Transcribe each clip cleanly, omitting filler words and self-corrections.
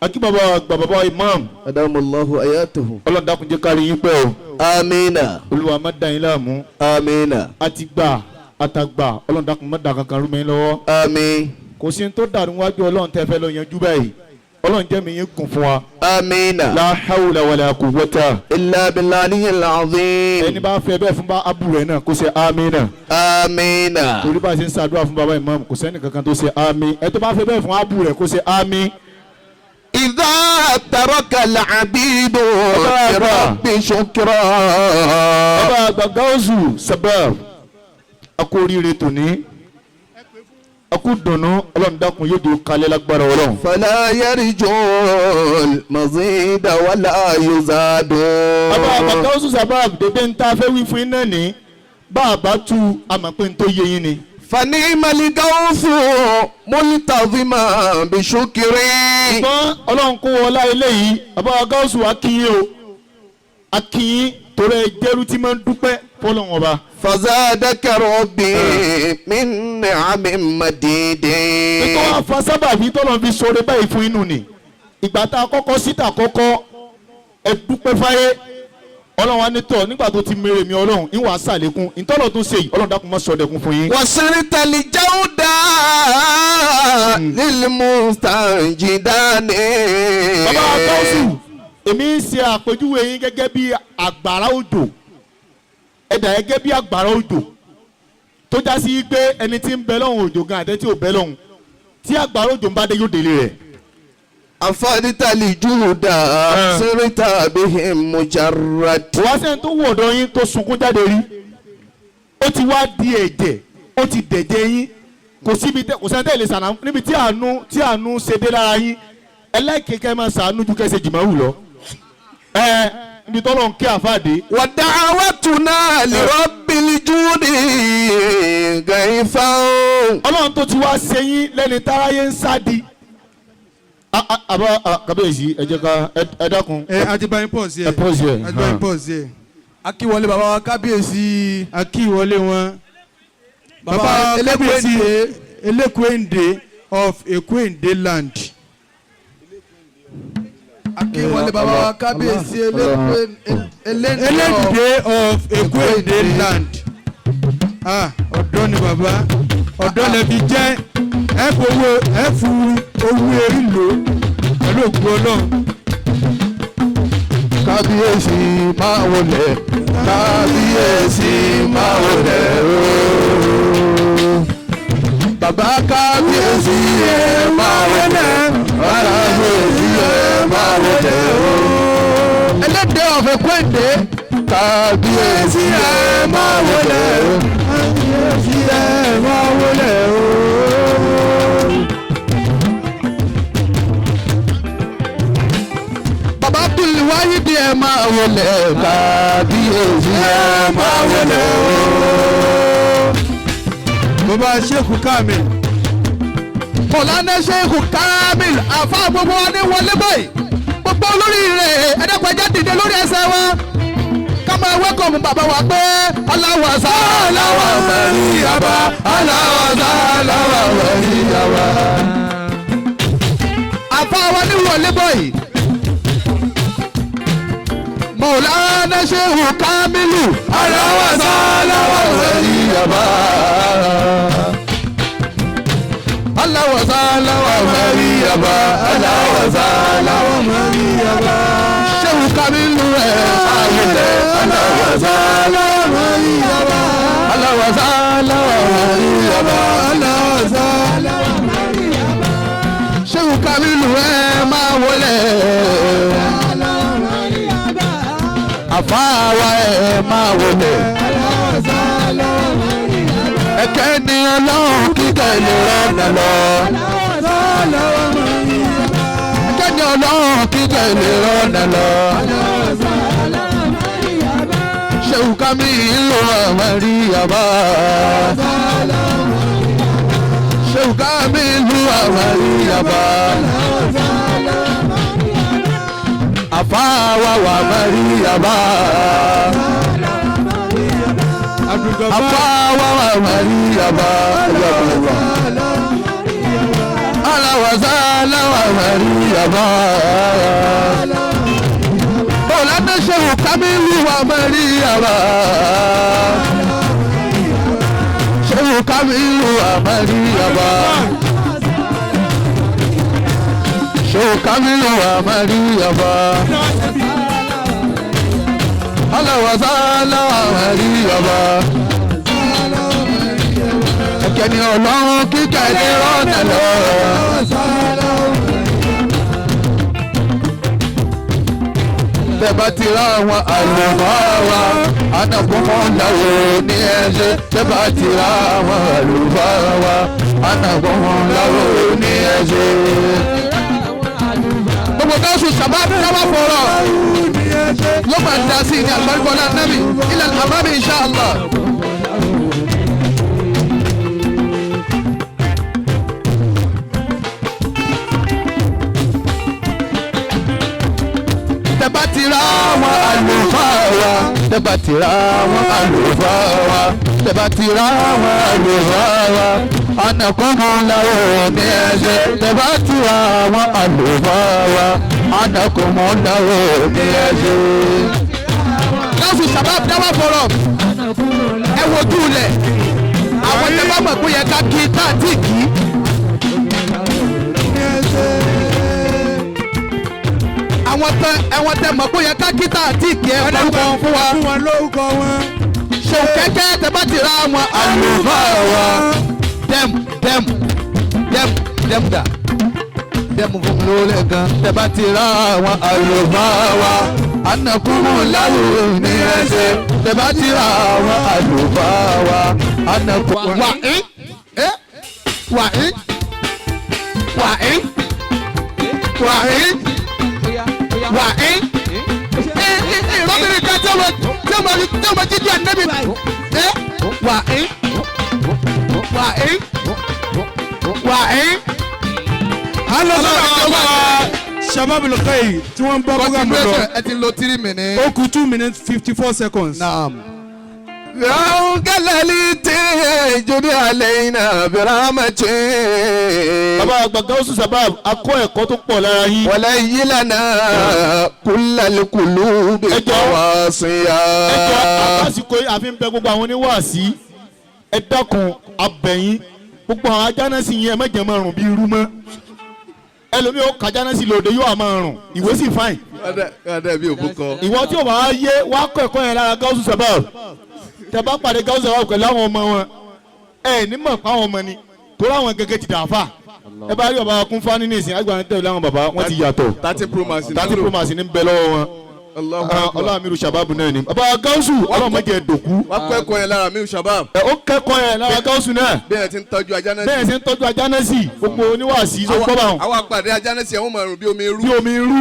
Akí bàbá àgbà, bàbá imam. Adamallahu ayatuhu. Ọlọ́run dákun, jẹ́ kárí yín pẹ́ o. Amina. Olúwa má dà yín láàmú. Amina. Àti gbà àtàgbà, Ọlọ́run dákun, má dà kankan rú mi lọ́wọ́. Àmín. Kò sí ní tó dàrú wájú Ọlọ́run tẹ́ fẹ́ lọ yanjú báyìí. Ọlọ́run jẹ́ mi yín gùn fún wa. Amina. La hawla wala quwwata. Illa billahi al-azim. Ẹni bá fẹ́ bẹ́ẹ̀ fún bá abu rẹ̀ náà, kó ṣe amina. Amina. Torí bá a ṣe ń ṣàdúrà fún baba imam, kò sẹ́ni kankan tó ṣe àmín. Ẹ tó bá fẹ́ bẹ́ẹ̀ fún abu rẹ̀, kó ṣe àmín. إذا ترك العبيد لرب شكرا. Bàbá àgbà Gáúsù Sabab, a kú oríire tòní, a kú dùnú. Ọlọ́run dákun, yóò di kalẹ̀ lágbára Ọlọ́run. فلا يرجو المزيد ولا يزاد. Bàbá àgbà Gáúsù Sabab, dédé ń ta fẹ́ wí fún iná ní bá a bá tu àmọ̀ pé n tó yé yín ni. فنعم الغوث ملتزما بشكر. Ṣùgbọ́n Ọlọ́run kó wọlá eléyìí, bàbá Gáúsù, wa kí yín o, a kí yín torí ẹ jẹ́rú tí máa ń dúpẹ́ fọlọ́run Ọba. فزادك ربي من نعم مديد. Nítorí wọn fa sábàbí tọ́lọ́ fi sọ̀rọ̀ báyìí fún inú ni ìgbà tá a kọ́kọ́ síta kọ́kọ́ ẹ dúpẹ́ fáyé. Ọlọ́run wa nítọ̀ nígbà tó ti mèrè mi, Ọlọ́run ìwà sàlékún ìtọ́lọ̀ tó ṣe yìí. Ọlọ́run dákun, má sọdẹ̀kún fún yín. وصرت الجودة للمستنجدان. Bàbá Gáúsù, èmi ń ṣe àpèjúwe yín gẹ́gẹ́ bí àgbàrá òjò. Ẹ̀dà gẹ́gẹ́ bí àgbàrá òjò tó já sí pé ẹni tí ń bẹ lọ́hùn òjò gan àtẹ tí ò bẹ lọ́hùn, tí àgbàrá òjò ń bá dé, yóò délé rẹ̀. أفرت الجود صرت بهم مجرد. Kò wá sẹ́ni tó wọ̀ ọ̀dọ̀ yín tó sunkún jáde rí. Ó ti wá di ẹ̀jẹ̀, ó ti dẹ̀jẹ̀ yín. Kò síbi tẹ, kò sẹ́ni tẹ́ lè sànà níbi tí àánú ṣe dé lára yín. Ẹlẹ́kẹ̀kẹ́ máa sàánú ju kẹsẹ̀ jìmọ̀wù lọ ẹ níbi tọ́lọ̀ ń kí àfáàdé. ودعوتنا لرب الجود غيثا. Ọlọ́run tó ti wá ṣe yín lẹ́ni táráyé ń sádi. Àbá kábíyèsí, ẹ jẹ́ ká ẹ dákun. Ẹ àti báyìí pọ̀ sí ẹ. Ẹ pause ẹ. Àti báyìí pọ̀ sí ẹ. Akíwọlé bàbá wa kábíyèsí. Akíwọlé wọn. Bàbá kábíyèsí Elékùéǹde of Èkúèǹde land. Akíwọlé bàbá wa kábíyèsí Eléǹdé. Eléǹde of Èkúèǹde land. Ah, ọ̀dọ́ ni bàbá, ọ̀dọ́ lẹ fi jẹ́. Ẹ fowó, ẹ fu owó erí lò pẹ̀lú òkú Ọlọ́run. Kábíyèsí, máa wọlé, kábíyèsí, máa wọlé ooo. Bàbá kábíyèsí, ẹ máa wọlé, kábíyèsí, ẹ máa wọlé ooo. Ẹlẹ́dẹ̀ ọ̀fẹ́ kwẹ́ǹdé. Kábíyèsí, ẹ máa wọlé. Kábíyèsí, ẹ máa wọlé ooo. Bàbá Abdulwahidi, ẹ máa wọlé, kábíyèsí, ẹ máa wọlé ooo. Bàbá Sheikh Kamil. Mọ̀lánà Sheikh Kamil, àfa gbogbo wa ní wọlé báyìí. Gbogbo olórí rẹ̀, ẹ̀dẹ́gbẹ̀jẹ̀ dìde lórí ẹsẹ̀ wa ká máa welcome bàbá wa pé aláwàsá aláwà mẹ́rin Aláwàsá aláwà mẹ́rin. Àfa wa ní wọlé báyìí. Mọ̀lánà Sheikh Kamilu. Aláwàsá aláwà mẹ́rin. Aláwàsá aláwà mẹ́rin. Aláwàsá aláwà mẹ́rin. Sheikh Kamilu ẹ̀ Àwùjẹ aláwàsá aláwà mẹ́rin. Aláwàsá aláwà mẹ́rin. Aláwàsá. Sheikh Kamilu, ẹ̀ máa wọlé. Àfa wa, ẹ̀ máa wọlé. Ẹ̀kẹ́ ni Ọlọ́run kíkẹ́ lè rọ́nà lọ. Ẹ̀kẹ́ ni Ọlọ́run kíkẹ́ lè rọ́nà lọ. Ṣéwù Kamilu àmàríyàbá. Ṣéwù Kamilu àmàríyàbá. Àfa wa wà màríyàbá. Abdulgafar. Àfa wa wà màríyàbá. Aláwàsá aláwà. Maryama. Mọ̀lánà Ṣéhù Kámílù wa Maryama. Ṣéhù Kámílù wa Maryama. Ṣéhù Kámílù wa Maryama. Aláwàsálà Maryama. Ẹ̀kẹ́ ni Ọlọ́run kíkẹ́ ní rọ́nà lọ. Bẹ́ẹ̀ bá ti rá àwọn àlùfáà wa, ànàkùnmọ́ làwọn ní ẹsẹ̀. Bẹ́ẹ̀ bá ti rá àwọn àlùfáà wa, ànàkùnmọ́ làwọn ní ẹsẹ̀. Gbogbo gáúsù sábà sábà fọ̀rọ̀ ló máa da sí ní àlùbáríkọ́lá nábì ilẹ̀ àmàmì insha Allah. Tẹ́bá ti rá àwọn àlùfáà wa, tẹ́bá ti rá àwọn àlùfáà wa, tẹ́bá ti rá àwọn àlùfáà wa, ànàkùnmọ́ làwọn ní ẹsẹ̀. Tẹ́bá ti rá àwọn àlùfáà wa, ànàkùnmọ́ làwọn ní ẹsẹ̀. Gáúsù sábà sábà fọ̀rọ̀ ẹ wojú lẹ̀ àwọn tẹ́ bá mọ̀ pé yẹ ká kí tá àti kí. Àwọn tẹ ẹwọn tẹ mọ̀ pé yẹ ká kí tá àti kí ẹ orúkọ wọn fún wa. Fún wọn lórúkọ wọn. Ṣòwò kẹ́kẹ́ tẹ bá ti ra àwọn Àlùfáà wa. Dẹ́m dẹ́m dẹ́m dẹ́m dà dẹ́m fún mi lówó lẹ́ẹ̀kan. Tẹ́bá ti rá àwọn àlùfáà wa, ànàkùnmọ́ làwọn ní ẹsẹ̀. Tẹ́bá ti rá àwọn àlùfáà wa, ànàkùnmọ́. Wà í ẹ wà í wà í wà í wà í ẹ ẹ ẹ rọ́bìnrin kan tí ó mọ tí ó mọ jíjí ànábì ẹ wà í wà í wà í. A lọ sọ́dọ̀ àwọn ọba Shababul Khair tí wọ́n ń bọ́ program lọ. Continuation ẹ ti lo 3 minutes. Ó kù 2 minutes 54 seconds. Naam. Gẹ́lẹ́lì tí jùdí àlẹ́yìnà bìrámàtì. Bàbá àgbà Gáúsù Shabab, a kọ́ ẹ̀kọ́ tó pọ̀ lára yín. Wọlé yìí lànà kúlàlùkùlù bí Ẹ jọ̀ọ́. kọ́wá sí ya. Ẹ jọ̀ọ́, àsìkò yìí àfi ń bẹ gbogbo àwọn oníwàásí, ẹ dákun abẹ̀yìn gbogbo àwọn ajánásì yẹn, ẹ má jẹ́ máa rùn bí irú mọ́. Ẹlòmíì ó kàjánásì lòdì yóò máa rùn, ìwé sì fáìn. Kádà bí òbúkọ. Ìwọ tí ò bá yé wá kọ́ ẹ̀kọ́ yẹn lára Gáúsù Shabab. Tẹ bá pàdé Gáúsù Shabab pẹ̀lú àwọn ọmọ wọn, ẹ ní mọ̀ pé àwọn ọmọ ni torí àwọn gẹ́gẹ́ ti dàáfà. Ẹ bá rí bàbá kún fani ní ìsìn àgbà tẹ̀lé àwọn bàbá wọn ti yàtọ̀. 30 Pro Max. 30 Pro Max ní bẹ lọ́wọ́ wọn. Ọlọ́run Amiru Shabab náà ni bàbá Gáúsù, Ọlọ́run má jẹ́ dòkú. Wọ́n kọ́ ẹ̀kọ́ yẹn lára mi Shabab. Ẹ ó kẹ́kọ̀ọ́ yẹn lára Gáúsù náà. Bí ẹ ti ń tọ́jú ajá náà. Bẹ́ẹ̀ ṣe ń tọ́jú ajánásì, gbogbo oníwàásí tó gbọ́ bá wọn. Àwọn àpàdé ajá náà sì àwọn ọmọ rùn bí omi irú. Bí omi irú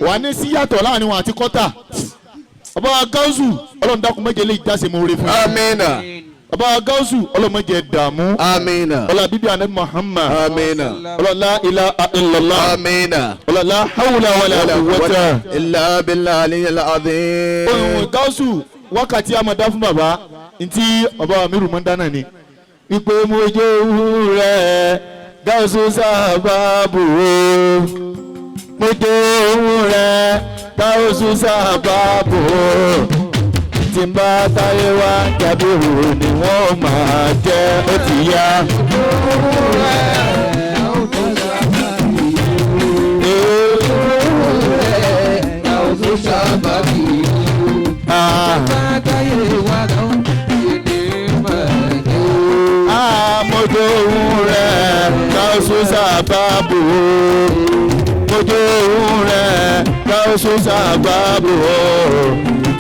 wà ní síyàtọ̀ láàrin wọn àti kọ́tà. Bàbá Gáúsù, Ọlọ́run dákun má jẹ́ lè jáse mọ́ oore fún yín. Amina. Bàbá Gáúsù, Ọlọ́run má jẹ́ dààmú. Amina. Ọlá bíbí àná Muhammad. Amina. Ọlá la ilaha illallah. Amina. Ọlá la hawla wala quwwata. Illa billahi aliyyil azim. Ohun Gáúsù wákàtí àmọ̀dá fún bàbá ntí bàbá Amiru mọ́ dáná ni ìpè mojú rẹ̀ Gáúsù Sábàbù o, mojú rẹ̀ Gáúsù Sábàbù o, tí n bá táyé wá jábìrù ni wọ́n máa jẹ́, ó ti yá. Ah. Mojú rẹ̀ Gáúsù Sábàbù o, mojú rẹ̀ Gáúsù Sábàbù o,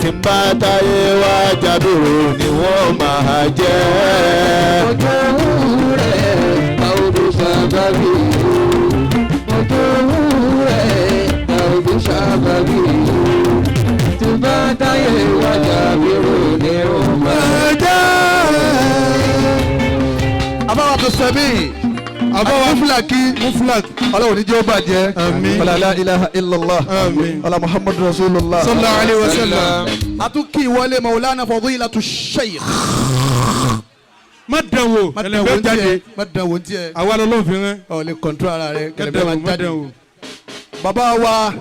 tí n bá táyé wá jábìrò ni wọ́n máa jẹ́. Mojú rẹ̀ Gáúsù Sábàbù o, mojú rẹ̀ Gáúsù Sábàbù o, tí n bá táyé wá jábìrò ni wọ́n máa jẹ́. Àbáwá tó sẹ́mi. Àbáwá Muflaki. Muflak. Ọlọ́run ní jẹ́ ó bàjẹ́. Àmín. Ọlá la ilaha illallah. Àmín. Ọlá Muhammadu Rasulullah. Sallallahu alayhi wa sallam. Atukí ìwọlé Maulana Fadilatu Sheikh. Má dán wò. Má dán Kẹlẹ̀bẹ̀ wò ń jáde. tiẹ̀, má dán wò ń tiẹ̀. Àwa lọ́lọ́run fi rán. Ọ̀ lè kọ̀ǹtúrò ara rẹ. Má Kẹlẹ̀bẹ̀ dán máa wò, má jáde. dán wò. Bàbá wa.